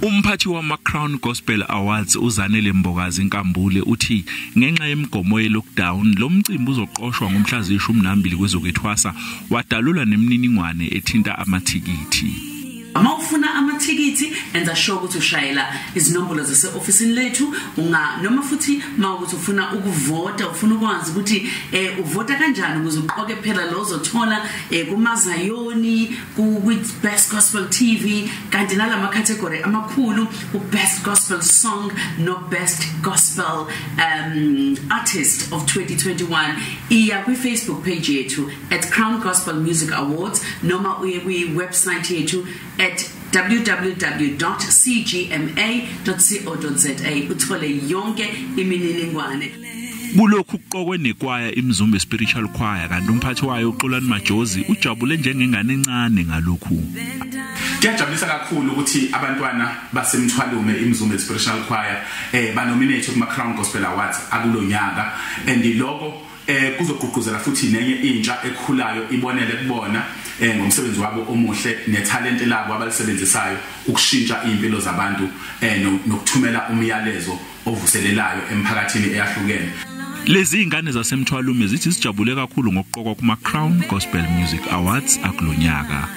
Umphathi wama-Crown Gospel Awards uZanele Mbokazi Nkambule uthi ngenxa yemigomo ye-lockdown lo mcimbi uzoqoshwa ngomhla ziyi-12 kwezokwethwasa, wadalula nemininingwane ethinta amathikithi. Uma ufuna amathikithi, enza sure ukuthi ushayela izinombolo zase-ofisini lethu, unga noma futhi mawukuthi ufuna ukuvota, ufuna ukwazi ukuthi uvota kanjani ukuze uqoke phela lo ozothola kumazayoni, ku-Best Gospel TV, kanti nalama category amakhulu, u-Best Gospel Song no-Best Gospel Artist of 2021. Iya kwi-Facebook page yethu at Crown Gospel Music Awards, noma uye kwi-website yethu at www.cgma.co.za uthole yonke imininingwane. Kulokhu kuqokwe nekwaya iMzumbe Spiritual Choir, kanti umphathi wayo uXolani Majozi ujabule njengengane encane ngalokhu. Kuyajabulisa kakhulu ukuthi abantwana baseMthwalume iMzumbe Spiritual Choir banominate kuma Crown Gospel Awards akulonyaka, and lokho kuzogqugquzela futhi nenye intsha ekhulayo ibonele kubona ngomsebenzi wabo omuhle nethalente labo abalisebenzisayo ukushintsha impilo zabantu nokuthumela umyalezo ovuselelayo emphakathini eyahlukene. Lezi ingane zaseMthwalume zithi sijabule kakhulu ngokuqokwa kuma Crown Gospel Music Awards akulonyaka.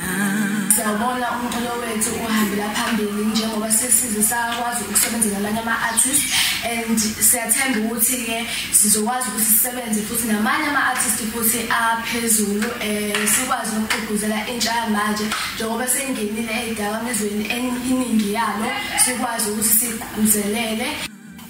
Siyabona umculo wethu uhambela phambili njengoba sesize sakwazi ukusebenza namanye ama-artist, and siyathemba ukuthi-ke sizokwazi ukuthi sisebenze futhi namanye ama-artist futhi aphezulu, sikwazi nokugqugquzela intsha yamanje njengoba seyingenile ey'dakamizweni iningi yalo, sikwazi ukuthi sigqugquzelele.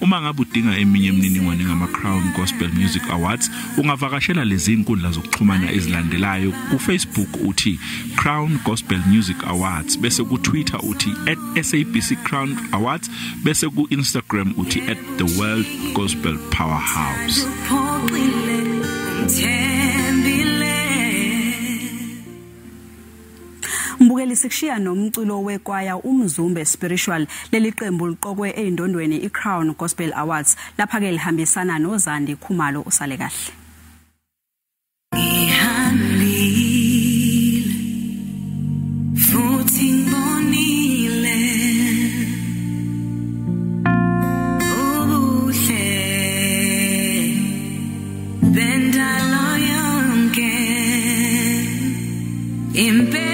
Uma ngabe udinga eminye imininingwane ngama-Crown Gospel Music Awards, ungavakashela lezi inkundla zokuxhumana ezilandelayo. Ku-Facebook uthi Crown Gospel Music Awards, bese ku-Twitter uthi @SABC Crown Awards, bese ku-Instagram uthi @The World Gospel Powerhouse. Mbukeli, sikushiya nomculo wekwaya uMzumbe Spiritual. Leli qembu liqokwe ey'ndondweni i-Crown Gospel Awards, lapha-ke lihambisana noZandi Khumalo. Usale kahle. Ngihambile futhi ngibonile ubuhle bendalo yonke impela.